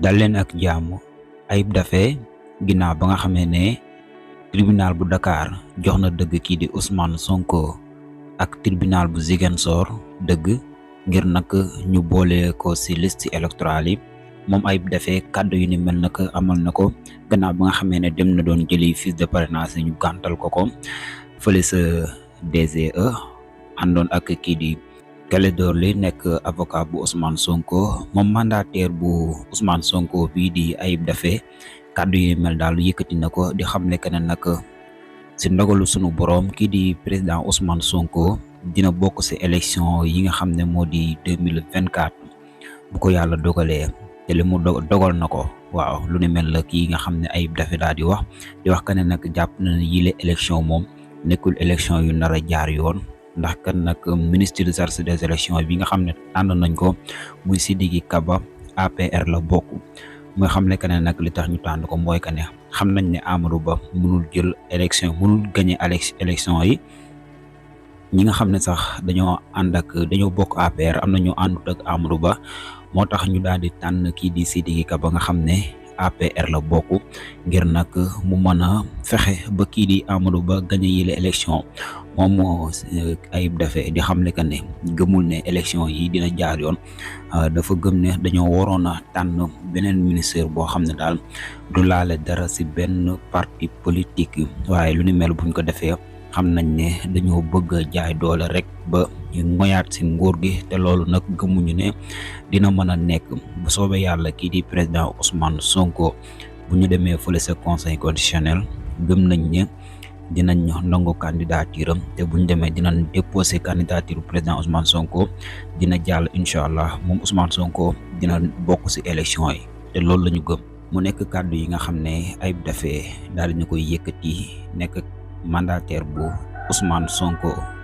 dal leen ak jàmm. Ayib Daffé ginnaaw ba nga xamee ne tribunal bu Dakar jox na dëgg kii di Ousmane Sonko ak tribunal bu Ziguinchor dëgg ngir nag ñu boole ko ci liste électorale yi moom Ayib Daffé kàddu yu ni mel nag amal na ko gannaaw ba nga xamee ne dem na doon jëli fiche de parrainage ñu gàntal ko fële sa DGE àndoon ak kii di Clédor Ly nekk avocat bu Ousmane Sonko moom mandataire bu Ousmane Sonko bii di Ayib Daffé kàddu yi mel daal yëkkati na ko di xamle que ne nag si ndogalu sunu borom kii di président Ousmane Sonko dina bokk si élection yi nga xam ne moo di 2024 bu ko yàlla dogalee te li mu dogal na ko waaw lu ni mel la kii nga xam ne Ayib Daffé daal di wax que ne nag jàpp na ne yile élection moom nekkul élection yu nar a jaar yoon. ndax kan nag ministre de chargé des élections bi nga xam ne tànn nañ ko muy Sidiki Kaba APR la bokk mooy xam ne que ne nag li tax ñu tànn ko mooy que ne xam nañ ne Amadou Ba mënul jël élection mënul gagné élection yi ñi nga xam ne sax dañoo dañoo bokk APR am na ñu àndut ak Amadou Ba moo tax ñu daal di tànn kii di Sidiki Kaba nga xam ne APR la bokk ngir nag mu mën a fexe ba kii di Amadou Ba gagné yile élection moom moo Ayib Daffé di xamle que ne gëmul ne élection yi dina jaar yoon dafa gëm ne dañoo waroon a tànn beneen ministère boo xam ne daal du laale dara ci benn parti politique waaye lu ni mel buñ ko defee xam nañ ne dañoo bëgg a jaay doole rek ba ngoyaat ci nguur gi te loolu nag gëmuñu ne dina mën a nekk bu soobee yàlla kii di président Ousmane Sonko bu ñu demee fële sa conseil constitutionnel gëm nañ ne dinañ nangu candidature am te buñ demee dinañ déposer candidature président Ousmane Sonko dina jàll incha allah moom Ousmane Sonko dina bokk ci élection yi te loolu la ñu gëm. mu nekk kàddu yi nga xam ne Ayib Daffé daal di ñu koy yëkkati nekk mandataire bu Ousmane Sonko.